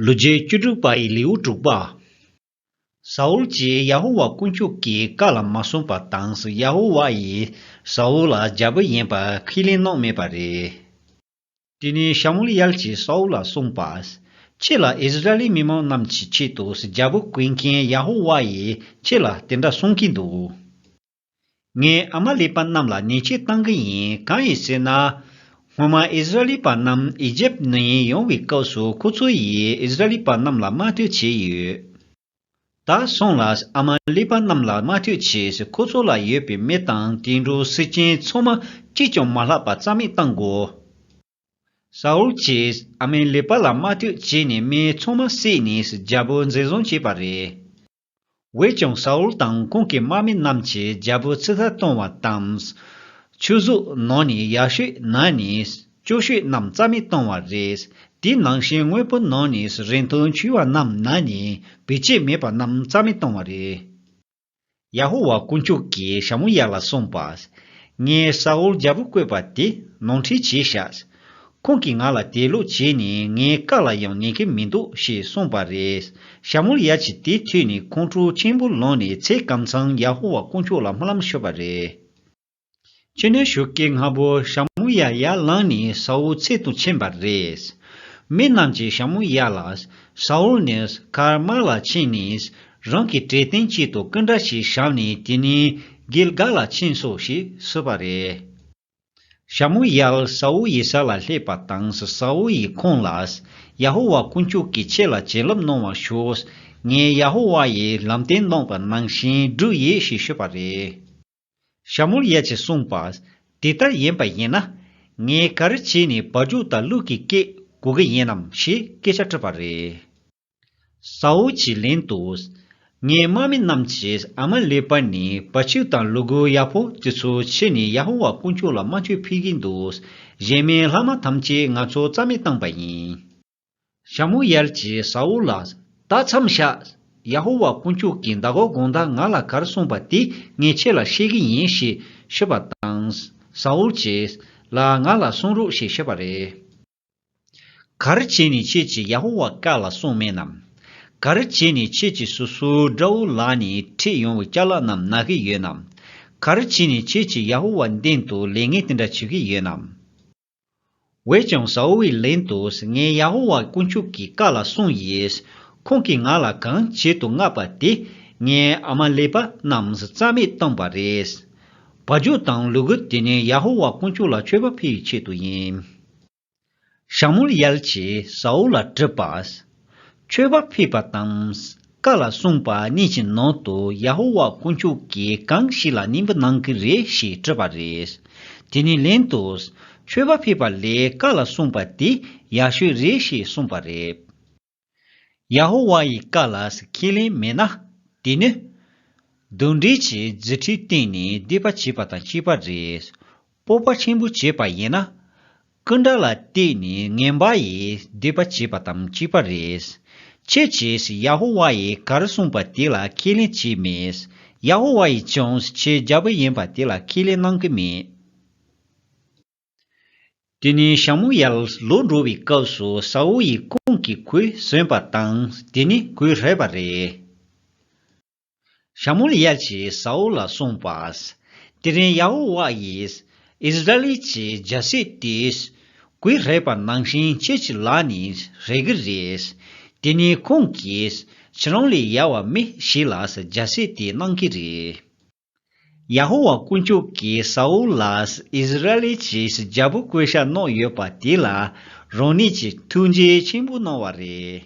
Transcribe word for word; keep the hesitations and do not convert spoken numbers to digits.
ལོ་རྒྱུས་བཅུ་དྲུག་པ་ཡི་ལེའུ་དྲུག་པ། ས་ཨུལ་གྱིས་ཡ་ཧོ་ཝཱ་དཀོན་མཆོག་གི་བཀའ་ལ་མ་སྲུང་པ་དང་། ཡ་ཧོ་ཝཱ་ཡིས་ས་ཨུལ་ལ་རྒྱལ་པོ་ཡིན་པ་ཁས་ལེན་གནང་མེད་པ་རེད། དེ་ནས་ཤ་མུ་ཡལ་གྱིས་ས་ཨུལ་ལ་གསུངས་པ། ཁྱེད་ལ་ཨིསི་ར་ཨེལ་མི་མང་རྣམས་ཀྱི་ཆེད་དུ་རྒྱལ་པོ་བསྐོས་མཁན་ཡ་ཧོ་ཝཱ་ཡིས་ཁྱེད་ལ་དེ་འདྲ་གསུང་གིན་འདུག། ངས་ཨ་མ་ལེ་པ་རྣམས་ལ་ཉེས་ཆད་བཏང་གི་ཡིན། གང་ཡིན་ཟེར་ན། སྔོན་མ་ཨིསི་ར་ཨེལ་པ་རྣམས་ཨི་ཇེབ་ནས་ཡོང་བའི་སྐབས་སུ་ཁོ་ཚོ་ཡིས་ཨིསི་ར་ཨེལ་པ་རྣམས་ལ་དམའ་འབེབས་བྱས་ཡོད། ད་སོང་ལ་ཨ་མ་ལེ་པ་རྣམས་ལ་དམའ་འབེབས་བྱས། ཁོ་ཚོ་ལ་ཡོད་པའི་མི་དང་དུད་འགྲོ་སེམས་ཅན་ཚང་མ་གཅིག་ཀྱང་མ་ལྷག་པ་རྩ་མེད་བཏང་དགོས། ས་ཨུལ་གྱིས་ཨ་མ་ལེ་པ་ལ་དམའ་འབེབས་བྱས་ནས་མི་ཚང་མ་བསད་ནས་རྒྱལ་པོ་འཛིན་བཟུང་བྱས་པ་རེད། འོན་ཀྱང་ས་ཨུལ་དང་ཁོང་གི་དམག་མི་རྣམས་ཀྱིས་རྒྱལ་པོ་ཚིག་ཐག་བཏང་བ་དང་། ཆུ་གཟུགས་ནང་ནས་ཡ་ཤོད་ན་ནས་སྐྱོ་ཤོད་རྣམས་རྩ་མེད་བཏང་བ་རེད། དེ་ནང་བཞིན་དངོས་པོ་ནང་ནས་རིན་ཐང་ཆེ་བ་རྣམས་ན་ནས་བེད་སྤྱོད་མེད་པ་རྣམས་རྩ་མེད་བཏང་བ་རེད། ཡ་ཧོ་ཝཱ་དཀོན་མཆོག་གིས་ཤ་མུ་ཡལ་ལ་གསུངས་པ། ངས་ས་ཨུལ་རྒྱལ་པོ་བསྐོས་པ་དེ་ནོར་འཁྲུལ་བྱས་ཤག། ཁོང་གིས་ང་ལ་དད་ལོག་བྱས་ནས་ངའི་བཀའ་ལ་ཡང་ཉན་གྱི་མི་འདུག་ཞེས་གསུངས་པ་རེད། ཤ་མུ་ཡལ་གྱིས་དེ་ཐོས་ནས་ཁོང་ཁྲོ་ཆེན་པོ་ལངས་ནས་ཚེ་གང་ཚང་ཡ་ཧོ་ཝཱ་དཀོན་མཆོག་ལ་སྨོན་ལམ་ཞུས་པ་རེད། ཕྱི་ནས་ཞོགས་ཀས་སྔ་པོ་ཤ་མུ་ཡལ་ཡར་ལངས་ནས་ས་ཨུལ་འཚོལ་དུ་ཕྱིན་པ་རེད། མི་རྣམས་ཀྱིས་ཤ་མུ་ཡལ་ལ། ས་ཨུལ་ནི་ཀར་མེལ་ལ་ཕྱིན་ནས་རང་གི་གྲོས་སྟོན་ཆེད་དུ་སྐུ་འདྲ་ཞིག་བཞག་ནས་དེ་ནས་གིལ་གཱལ་ལ་ཕྱིན་སོང་ཞེས་གསུངས་པ་རེད། ཤ་མུ་ཡལ་ས་ཨུལ་ཡི་སར་ལ་སླེབས་པ་དང་ས་ཨུལ་ཡིས་ཁོང་ལ། ཡ་ཧོ་ཝཱ་དཀོན་མཆོག་གིས་ཁྱེད་ལ་བྱིན་རླབས་གནང་བར་ཤོག། ངས་ཡ་ཧོ་ཝཱ་ཡིས་ལམ་སྟོན་གནང་བ་ནང་བཞིན་བསྒྲུབས་ཡོད་ཞེས་ཤོད་པ་རེད། ཤ་མུ་ཡལ་གྱིས་གསུངས་པ། དེ་ལྟར་ཡིན་པ་ཡིན་ན། ངས་ག་རེ་བྱས་ནས་བ་ཕྱུགས་དང་ལུག་གི་སྐད་གོ་གི་ཡིན་ནམ་ཞེས་སྐད་ཆ་དྲིས་པ་རེད། ས་ཨུལ་གྱིས་ལན་དུ། ངའི་དམག་མི་རྣམས་ཀྱིས་ཨ་མ་ལེ་པ་ནས་བ་ཕྱུགས་དང་ལུ་གུ་ཡག་པོ་དེ་ཚོ་ཁྱེར་ནས་ཡ་ཧོ་ཝཱ་དཀོན་མཆོག་ལ་དམར་མཆོད་ཕུལ་གྱིན་འདུག། གཞན་མའི་ལྷག་མ་ཐམས་ཅད་ང་ཚོ་རྩ་མེད་བཏང་པ་ཡིན། ཤ་མུ་ཡལ་གྱིས་ས་ཨུལ་ལ། ད་མཚམས་བཞག། ཡ་ཧོ་ཝཱ་དཀོན་མཆོག་གིས་མདའ་གོང་དགོང་དག་ང་ལ་ག་རེ་གསུངས་པ་དེ་ངས་ཁྱེད་ལ་བཤད་ཀྱི་ཡིན་ཞེས་ཤོད་པ་དང་། ས་ཨུལ་གྱིས། ལགས་ང་ལ་གསུང་རོགས་ཞེས་ཤོད་པ་རེད། ག་རེ་བྱས་ནས་ཁྱེད་ཀྱིས་ཡ་ཧོ་ཝཱ་བཀའ་ལ་སྲུང་མེད་ནམ། ག་རེ་བྱས་ནས་ཁྱེད་ཀྱིས་སོ་སོའི་དགྲ་བོའི་ལག་ནས་ཁྲིད་ཡོང་བའི་ཅ་ལག་རྣམས་ན་གི་ཡོད་ནམ། ག་རེ་བྱས་ནས་ཁྱེད་ཀྱིས་ཡ་ཧོ་ཝཱ་མདུན་དུ་ལས་ངན་དེ་འདྲ་བྱེད་ཀྱི་ཡོད་ནམ། འོན་ཀྱང་ས་ཨུལ་ལན་དུ་ངས་ཡ་ཧོ་ཝཱ་དཀོན་མཆོག་གི་བཀའ་ལ་སྲུང་ཡིས། ཁོང་གིས་ང་ལ་གང་བྱེད་དུ་མངགས་པ་དེ་ངས་ཨ་མ་ལེ་པ་རྣམས་རྩ་མེད་བཏང་པ་རེད། བ་ཕྱུགས་དང་ལུ་གུ་དེ་ནི་ཡ་ཧོ་ཝཱ་དཀོན་མཆོག་ལ་མཆོད་པ་ཕུལ་བའི་ཆེད་དུ་ཡིན། ཤ་མུ་ཡལ་གྱིས་ས་ཨུལ་ལ་དྲིས་པ། མཆོད་པ་ཕུལ་བ་དང་བཀའ་ལ་སྲུང་པ་གཉིས་ཀྱི་ནང་དུ་ཡ་ཧོ་ཝཱ་དཀོན་མཆོག་གིས་གང་ཞིག་ལ་སྙིང་པོ་གནང་གི་རེད་ཞེས་དྲིས་པ་རེད། དེ་ནས་ལན་དུ། མཆོད་པ་ཕུལ་བ་ལས་བཀའ་ལ་སྲུང་པ་དེ་ཡག་ཤོས་རེད་ཞེས་གསུངས་པ་རེད། ཡ་ཧོ་ཝཱ་ཡི་བཀའ་ལ་ཁས་ལེན་མེད་ན། དེ་ནི། གདོན་འདྲེ་གྱིས་རྫུ་འཕྲུལ་བསྟན་ནས་སྡིག་པ་བྱས་པ་དང་གཅིག་པ་རེད། སྤོབས་པ་ཆེན་པོ་བྱས་པ་ཡིན་ན། སྐུ་འདྲ་ལ་བརྟེན་ནས་ངན་པ་ཡིས་སྡིག་པ་བྱས་པ་དང་གཅིག་པ་རེད། ཁྱེད་ཀྱིས་ཡ་ཧོ་ཝཱ་ཡིས་ག་རེ་གསུངས་པ་དེ་ལ་ཁས་ལེན་བྱས་མེད། ཡ་ཧོ་ཝཱ་ཡིས་ཀྱང་ཁྱེད་རྒྱལ་པོ་ཡིན་པ་དེ་ལ་ཁས་ལེན་གནང་གི་མེད། དེ་ནས་ཤ་མུ་ཡལ་ལོག་འགྲོ་བའི་སྐབས་སུ་ས་ཨུལ་ཡིས་ཁོང་གི་གོས་ཟོས་པ་དང་དེ་ནས་གོས་ཧྲལ་བ་རེད། ཤ་མུ་ཡལ་གྱིས་ས་ཨུལ་ལ་གསུངས་པ། དེ་རིང་ཡ་ཧོ་ཝཱ་ཡིས་ཨིསི་ར་ཨེལ་གྱི་རྒྱལ་སྲིད་དེ་གོས་ཧྲལ་བ་ནང་བཞིན་ཁྱེད་ཀྱི་ལག་ནས་ཧྲལ་གི་རེད། དེ་ནས་ཁོང་གིས་ཁྱེད་རང་ལས་ཡག་པ་མི་ཞིག་ལ་རྒྱལ་སྲིད་དེ་གནང་གི་རེད། ཡ་ཧོ་ཝཱ་དཀོན་མཆོག་གིས་ས་ཨུལ་ལ་ཨིསི་ར་ཨེལ་གྱི་རྒྱལ་པོ་བསྐོ་བཞག་གནང་ཡོད་པ་དེ་ལ་རང་ཉིད་ཀྱིས་ཐུགས་རྗེ་ཆེན་པོ་གནང་བ་རེད།